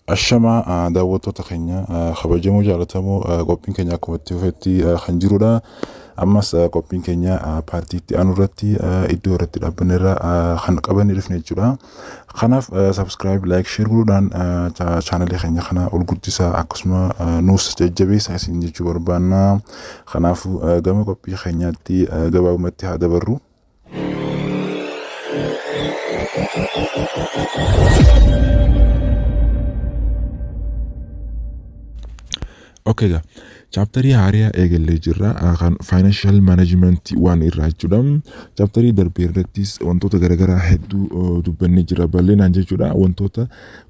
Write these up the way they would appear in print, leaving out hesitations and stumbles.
Ashamaa, daawwattoota keenya kabajamoo jaallatamoo, qophiin keenya akkuma itti fufetti kan jirudha. Ammas qophiin keenya paartii itti aanu irratti iddoo irratti dhaabbanne irra kan qabannee dhufne jechuudha. Kanaaf subscribe, like, share godhuudhaan chaanalee keenya kana ol guddisaa, akkasuma nuus jajjabeessaa isin jechuu barbaanna. Kanaafuu gama qophii keenyaatti gabaabumatti haa dabarru. Okay egaa chapterii haaraa eegallee jirra, kan financial management waan irraa jechuudha. Chapterii darbee irrattis wantoota garaagaraa hedduu dubbannee jira bal'inaan jechuudha. Wantoota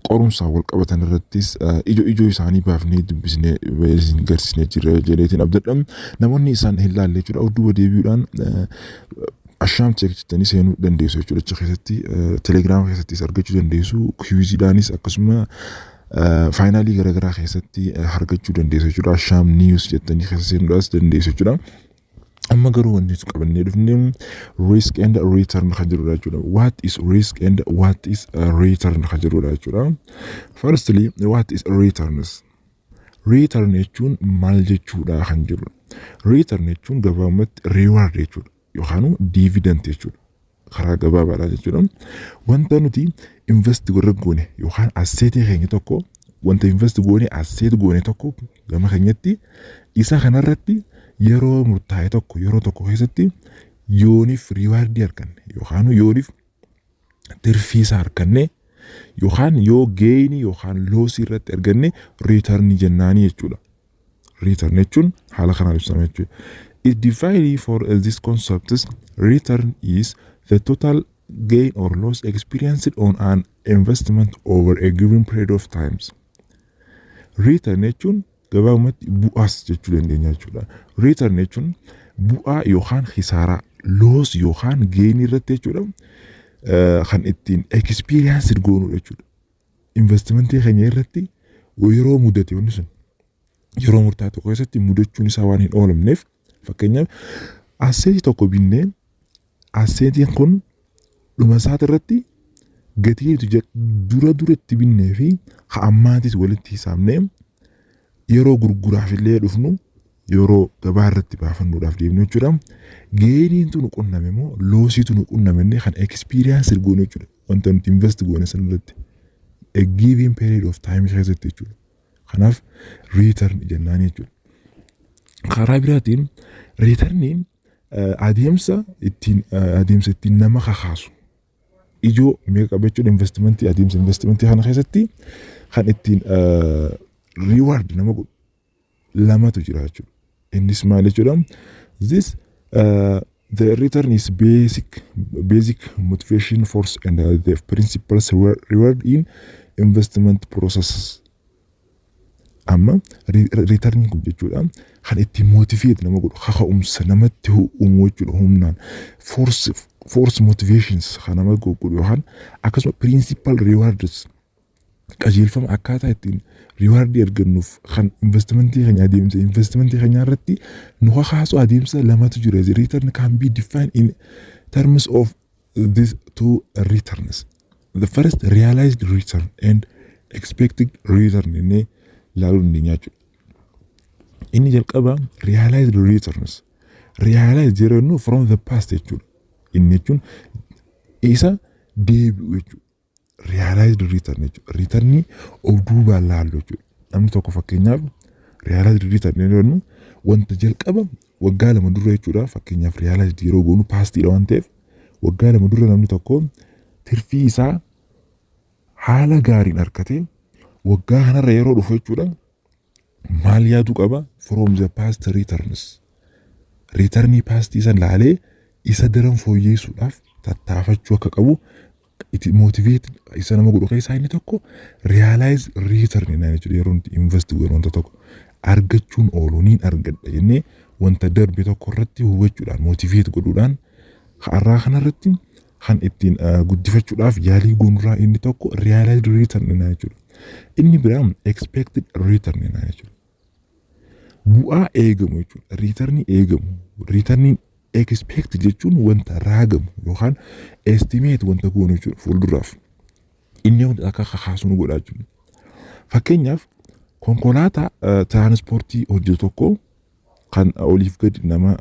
qorumsaan wal qabatan irrattis ijoo ijoo isaanii baafnee dubbisnee garsiisnee jirra jedheetiin abdadha. Namoonni isaan hin laalle jechuudha, of duuba deebi'uudhaan Ashaam Tech jettanii seenuu dandeessu jechuudha. Achi keessatti Telegiraama keessattis argachuu dandeessu. Quiziidhaanis akkasuma finalii garaagaraa keessatti argachuu dandeessu jechuudha. Ashaam News jettanii keessa seenuudhaas dandeessu jechuudha. Amma garuu wanti nuti qabannee dhufne risk and return kan jedhudha jechuudha. What is risk and what is return kan jedhudha jechuudha. Firstly, what is returns? Return jechuun maal jechuudha kan jedhudha. Return jechuun gabaabumatti reward jechuudha yookaan dividend jechuudha. Karaa gabaabaadha jechuudha. Wanta nuti invest godha goone yookaan assetii keenya tokko, wanta invest goone, asset goone tokko gama keenyatti, isa kanarratti yeroo murtaa'e tokko, yeroo tokko keessatti yooniif rewardii arganne yookaan yooniif tirfii isaa arganne yookaan yoo gainii yookaan lossii irratti arganne returnii jennaanii jechuudha. Return jechuun haala kanaan ibsama jechuudha. It defined for this concept, return is the total gain or loss experienced on an investment over a given period of times. Return jechuun gabaabumatti bu'aas jechuu dandeenya jechuudha. Return jechuun bu'aa yookaan kisaaraa, loss yookaan gainii irratti jechuudha, kan ittiin experience goonudha jechuudha. Investmentii keenya irratti yeroo mudate, wanni sun yeroo murtaa'e tokko keessatti mudachuun isaa waan hin oolamneef, fakkeenyaaf assetii tokko binnee, assetiin kun dhuma isaati irratti gatii nuti dura duratti binnee fi ammaatis walitti hisaabnee, yeroo gurguraaf illee dhufnu, yeroo gabaa irratti baafannuudhaaf deemnu jechuudha. Gainiitu nu qunname moo lossiitu nu qunname illee kan experience goonu jechuudha. Wanta nuti invest goone sana irratti. A given period of time keessatti jechuudha. Kanaaf return jennaan jechuudha. Karaa biraatiin returniin adeemsa ittiin nama kakaasu ijoo meeqa qaba jechuudha? Investmentii, adeemsa investmentii kana keessatti kan ittiin reward nama godhu lamatu jira jechuudha. Innis maal jechuudha? This the return is basic motivation force and the principal reward in investment processes. Amma returniin kun jechuudha kan ittiin motivate nama godhu, kaka'umsa namatti uumu jechuudha, humnaan force motivations kan nama godhu yookaan akkasuma principal rewards, qajeelfama akkaataa ittiin rewardii argannuuf kan investmentii keenya, adeemsa investmentii keenya irratti nu kakaasu adeemsa lamatu jira. Return can be defined in terms of these two returns. The first, realized return and expected return jennee ilaaluu dandeenya jechuudha. Inni jalqaba realized returns. Realized yeroo jennu from the past jechuudha. Inni jechuun isa deebi'u jechuudha. Realized return jechuudha. Returnii of duubaan laallu jechuudha. Namni tokko fakkeenyaaf realized return yeroo jennu wanta jalqaba waggaa 2 dura jechuudha. Fakkeenyaaf realized yeroo goonu pastiidha waan ta'eef, waggaa 2 dura namni tokko tirfii isaa haala gaariin argatee waggaa kanarra yeroo dhufu jechuudha. Maal yaaduu qaba? From the past returns. Returnii pastii san laalee isa daran fooyyeessuudhaaf tattaafachuu akka qabu itti motivate isa nama godhu keessaa inni tokko realize return jennaan jechuudha. Yeroo nuti invest goonu wanta tokko argachuun oolu, niin argadha jennee wanta darbe tokko irratti hubachuudhaan, motivate godhuudhaan, har'aa kanarratti kan ittiin guddifachuudhaaf yaalii goonurraa inni tokko realized return jennaan jechuudha. Inni biraan expected return jennaan jechuudha. Bu'aa eegamu jechuudha. Returnii eegamu. Returniin expect jechuun wanta raagamu yookaan estimate wanta goonu jechuudha fuulduraaf. Inni wanta akka kakaasu nu godha jechuudha. Fakkeenyaaf, konkolaataa tiraanspoortii hojjetu tokko kan oliif gadi nama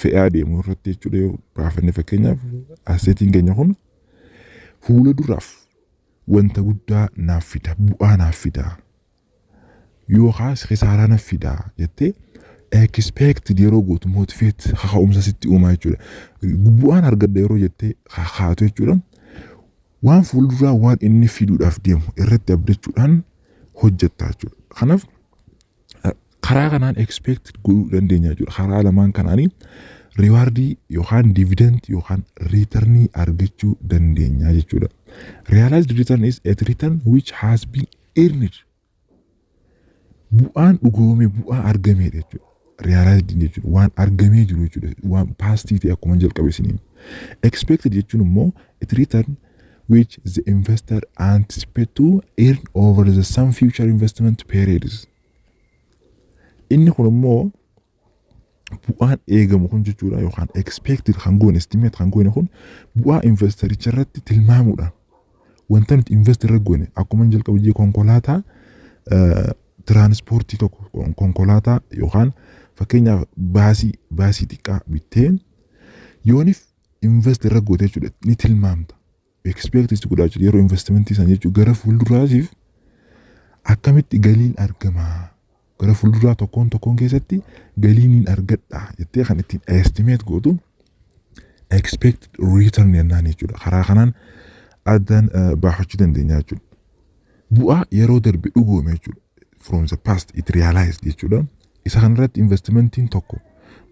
fe'aa deemu irratti jechuudha yoo baafanne, fakkeenyaaf, assetiin keenya kun fuula duraaf wanta guddaa naaf fida, bu'aa naaf fida yookaas kisaaraa naaf fida jettee expect yeroo gootu motivate, kaka'umsa sitti uumaa jechuudha. Bu'aan argadha yeroo jettee kakaatu jechuudha. Waan fuulduraa waan inni fiduudhaaf deemu irratti abdachuudhaan hojjetta jechuudha. Kanaaf karaa kanaan expect godhuu dandeenya jechuudha. Karaa lamaan kanaanii rewardii yookaan dividend yookaan returnii argachuu dandeenya jechuudha. Realized return is a return which has been earned. Bu'aan dhugoome, bu'aa argameedha jechuudha. Realized jechuudha waan argamee jiru jechuudha. Waan pastii ta'e akkuma jalqabe isiniin. Expected jechuun immoo it return which the investor anticipate to earn over the some future investment periods. Inni kun immoo bu'aan eegamu kun jechuudha yookaan expected kan goone, estimate kan goone kun, bu'aa investoricha irratti tilmaamuudhaan wanta nuti invest irra goone, akkuma jalqaba jee konkolaataa tiraanspoortii tokko, konkolaataa yookaan fakkeenyaaf baasii xiqqaa bittee yoonif invest irra goote jechuudha, ni tilmaamta. Expect godhaa jechuudha yeroo investmentii san jechuudha, gara fuulduraatiif akkamitti galiin argamaa, gara fuulduraa tokkoon tokkoon keessatti galiin hin argadha jettee kan ittiin estimate gootu expected return jennaan jechuudha. Karaa kanaan addaan baafachuu dandeenya jechuudha. Bu'aa yeroo darbe dhugoome jechuudha. From the past it realized jechuudha. Isa kanarratti investmentiin tokko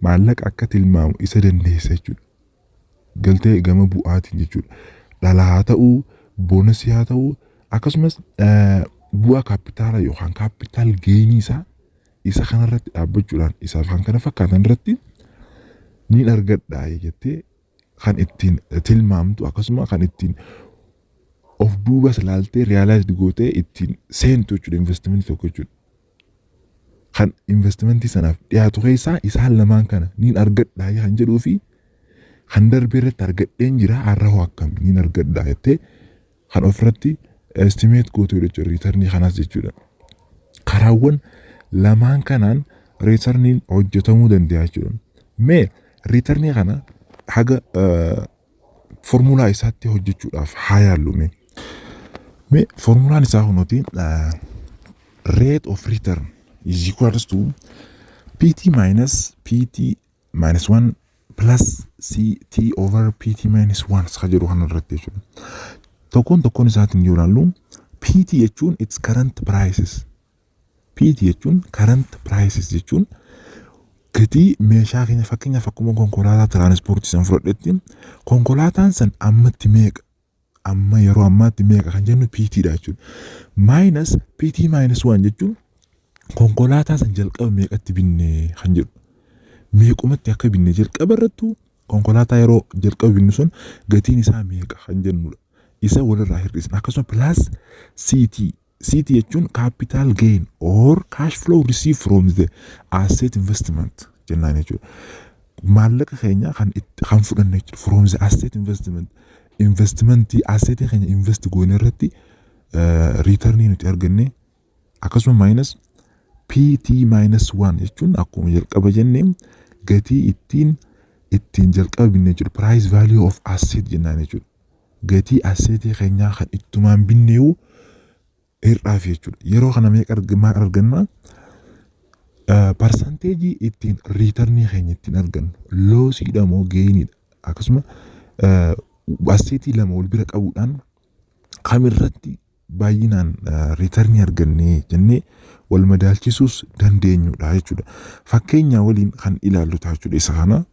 maallaqa akka tilmaamu isa dandeessa jechuudha. Galtee gama bu'aatiin jechuudha. Dhala haa ta'uu, bonusii haa ta'uu, akkasumas bu'aa kaapitaala yookaan capital gainii isaa isa kanarratti dhaabbachuudhaan isaaf kan kana fakkaatan irratti niin argadha jettee kan ittiin tilmaamtu, akkasuma kan ittiin of duubas laaltee realized gootee ittiin seentu jechuudha investmentii tokko jechuudha. Kan investmentii sanaaf dhiyaatu keessaa isaan lamaan kana niin argadha kan jedhuu fi kan darbe irratti argadheen jira, har'a hoo akkam niin argadha jettee kan ofirratti estimate gootu jechuudha returnii kanaas jechuudha. Karaawwan lamaan kanaan returniin hojjetamuu danda'a jechuudha. Mee returnii kana haga formulaa isaatti hojjechuudhaaf haa yaallu mee. Mee formulaan isaa kunuuti rate of return is equals to PT minus PT minus 1 plus CT over PT minus 1 ka jedhu kana irratti jechuudha. Tokkoon tokkoon isaatiin yoo ilaallu, PT jechuun its current prices. PT jechuun, current prices jechuun, gatii meeshaa keenya, fakkeenyaaf akkuma konkolaataa tiraanspoortii san fudhadhetti, konkolaataan san ammatti meeqa, amma yeroo ammaatti meeqa kan jennu PT dha jechuudha. Minus PT minus 1 jechuun konkolaataa san jalqaba meeqatti binne kan jedhu. Meequmatti akka binne, jalqaba irrattuu konkolaataa yeroo jalqaba binnu sun gatiin isaa meeqa kan jennudha. Isa walirraa hir'isna. Akkasuma plus CT. CT jechuun capital gain or cash flow received from the asset investment jennaan jechuudha. Maallaqa keenya kan itti kan fudhanne jechuudha. From the asset investment. Investmentii assetii keenya invest goone irratti returnii nuti arganne, akkasuma minus PT minus 1 jechuun akkuma jalqaba jennee gatii ittiin jalqaba binne jechuudha. Price value of asset jennaan jechuudha. Gatii assetii keenyaa kan ittumaan binneewu hir'aaf jechuudha. Yeroo kana meeqa maal arganna? Percentageii ittiin returnii keenya ittiin argannu lossiidha moo gainiidha? Akkasuma assetii lama wal bira qabuudhaan kamirratti baay'inaan returnii argannee jennee wal madaalchisuus dandeenyudha jechuudha. Fakkeenya waliin kan ilaallu ta'a jechuudha isa kana.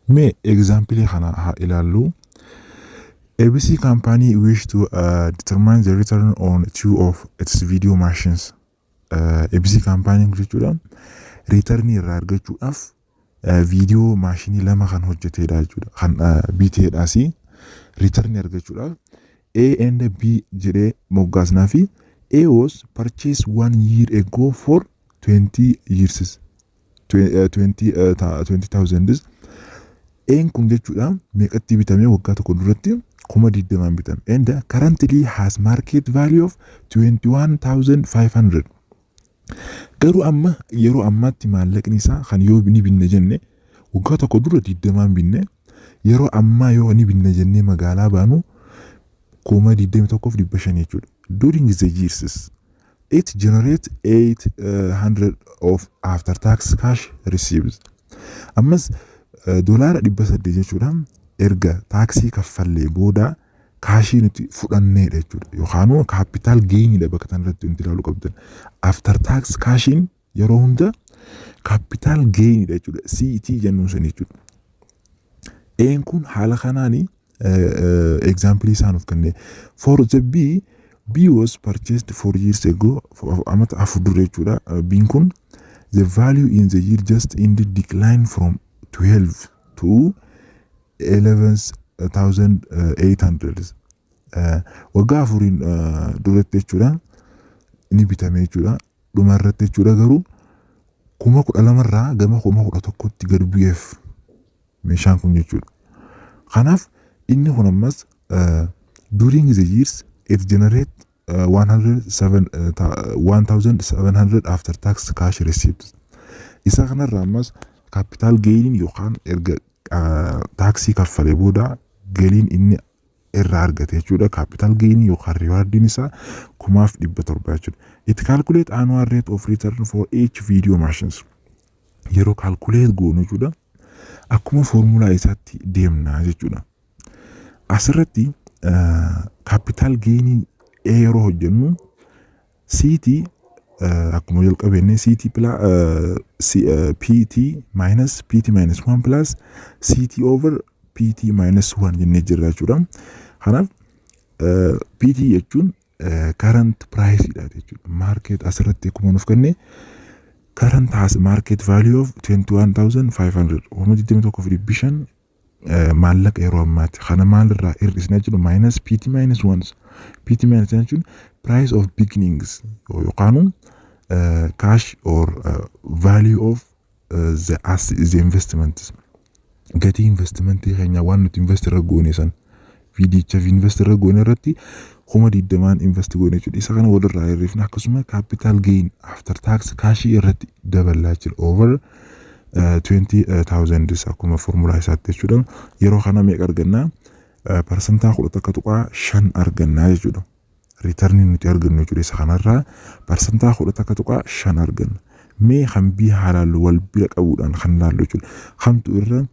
Mee exampleii kana haa ilaallu. ABC company wish to determine the return on two of its video machines. ABC company jechuudha returnii irraa argachuudhaaf video machineii lama kan hojjetedha jechuudha. Kan biteedhaas returnii argachuudhaaf A and B jedhee moggaasnaa fi A was purchased one year ago for 20 years, 20 20,000. A'n kun jechuudha meeqatti bitamee? Waggaa tokko duratti 20,000 bitame. And currently has market value of 21,500. Garuu amma yeroo ammaatti maallaqni isaa kan yoo ni binne jenne, waggaa tokko dura 20n binne, yeroo ammaa yoo ni binne jennee magaalaa baanu 21,500 jechuudha. During the years it generate 800 of after tax cash receipts. Ammas $800 jechuudha, erga taaksii kaffallee booda kaashii nuti fudhanneedha jechuudha. Yookaan capital gainiidha bakka kanarratti wanti ilaaluu qabdan. After tax kaashiin yeroo hunda capital gainiidha jechuudha. CT jennuun sun jechuudha. Een kun haala kanaani example isaa nuuf kenne. For the B, B was purchased 4 years ago, amata 4 dura jechuudha. B'n kun the value in the year just ended decline from 12 to 11,800. Waggaa 4n duratti jechuudha ni bitame jechuudha. Dhuma irratti jechuudha garuu 12,000rraa gama 11,000tti gad bu'eef meeshaan kun jechuudha. Kanaaf inni kun ammas during the years it generate 107, 1700 after tax cash receipts. Isa kanarraa ammas capital gainiin yookaan erga taaksii kaffalee booda galiin inni irraa argate jechuudha. Capital gainii yookaan rewardiin isaa 700 jechuudha. It calculate annual rate of return for each video machines. Yeroo calculate goonu jechuudha, akkuma foormulaa isaatti deemna jechuudha. Asirratti capital gainii yeroo hojjennu CT akkuma jalqabenne CT PT minus PT minus 1 plus CT over PT minus 1 jennee jirra jechuudha. Kanaaf PT jechuun current price dha jechuudha. Market asirratti akkuma nuuf kenne current has market value of 21,500, 21,500 maallaqa yeroo ammaati. Kana maalirraa hir'isna jechuudha? Minus PT minus 1. PT minus jechuun price of beginnings yookaan cash or value of the as the investment, gatii investmentii keenya waan nuti invest irra goone san, viidicha invest irra goone irratti 20,000n invest goone jechuudha. Isa kana walirraa hir'ifna, akkasuma capital gain after tax kaashii irratti daballaa jira over 20,000 akkuma formulaa isaatti jechuudha. Yeroo kana meeqa argannaa? Parsantaa 11.5 argannaa jechuudha. Returnii nuti argannu jechuudha, isa kanarraa parsantaa 11.5 arganna. Mee kan B haa laallu, wal bira qabuudhaan kan laallu jechuudha. Kamtu irra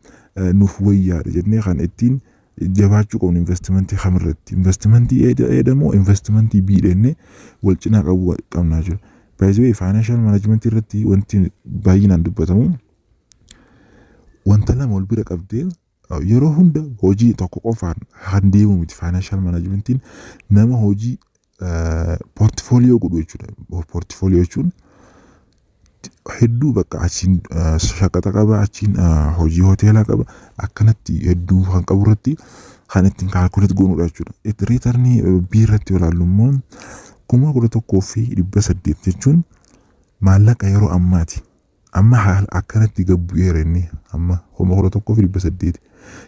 nuuf wayyaadha jennee kan ittiin jabaachuu qabnu investimentii kamirratti, investimentii A moo investimentii B jennee wal cinaa qabuu qabnaa jechuudha. Baay'ee financial managementii irratti wanti baay'inaan dubbatamu wanta lama wal bira qabdee yeroo hunda hojii tokko qofaan kan deemu miti. Financial managementiin nama hojii portfolio godhu jechuudha. Portfolio jechuun hedduu bakka achiin shaqaxa qaba, achiin hojii hoteelaa qaba, akkanatti hedduu kan qabu irratti kan ittiin calculate goonudha jechuudha. Itti returnii B irratti yoo ilaallu immoo 11,800 jechuun maallaqa yeroo ammaati. Amma haala akkanatti gad bu'eera, inni amma 11,800.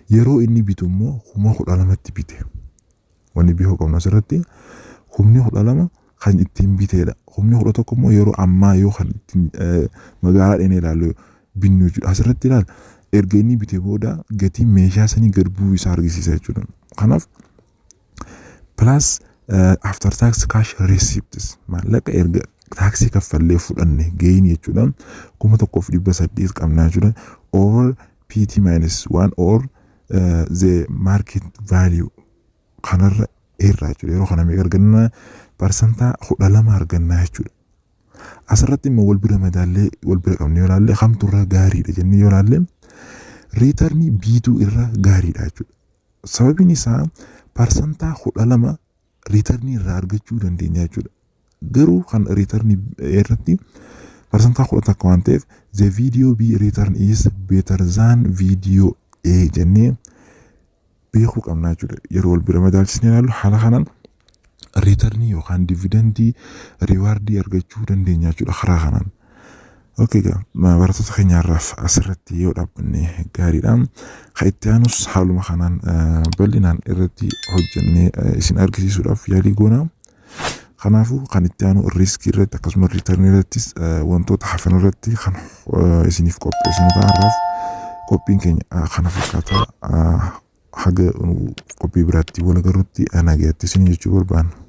Yeroo inni bitu immoo 12,000tti bite. Wanni beekuu qabnu asirratti 12,000 kan ittiin biteedha. 11,000 immoo yeroo ammaa yoo kan ittiin magaalaa dheenee ilaallu binnu jechuudha. Asirratti ilaala, erga inni bite booda gatiin meeshaa sanii gad bu'uu isaa argisiisa jechuudha. Kanaaf plus after tax cash receipts, maallaqa erga taaksii kaffallee fudhanne gain jechuudha, 1800 qabnaa jechuudha, over PT minus 1 or the market value kanarra irraa jechuudha. Yeroo kana meeqa argannaa? Parsantaa 12 argannaa jechuudha. Asirratti immoo wal bira madaallee wal bira qabne yoo ilaalle, kamtu irra gaariidha jennee yoo ilaalle, returnii Btuu irra gaariidha jechuudha. Sababiin isaa parsantaa 12 returnii irraa argachuu dandeenya jechuudha. Garuu kan returnii irratti parsantaa 11 waan ta'eef, the video B return is better than video A jennee beekuu qabna jechuudha. Yeroo wal bira madaalchisnee ilaallu haala kanaan returnii yookaan dividendii rewardii argachuu dandeenya jechuudha karaa kanaan. Okay, egaa barattoota keenyaarraaf asirratti yoo dhaabbanne gaariidha. Kan itti aanus haaluma kanaan bal'inaan irratti hojjennee isin argisiisuudhaaf yaalii goona. Kanaafuu kan itti aanu risk irratti akkasuma return irrattis wantoota hafan irratti kan isiniif qopheessinu ta'a. Har'aaf qophiin keenya kana fakkaata. Haga qophii biraatti wal agarrutti nagaatti isin jechuu barbaanna.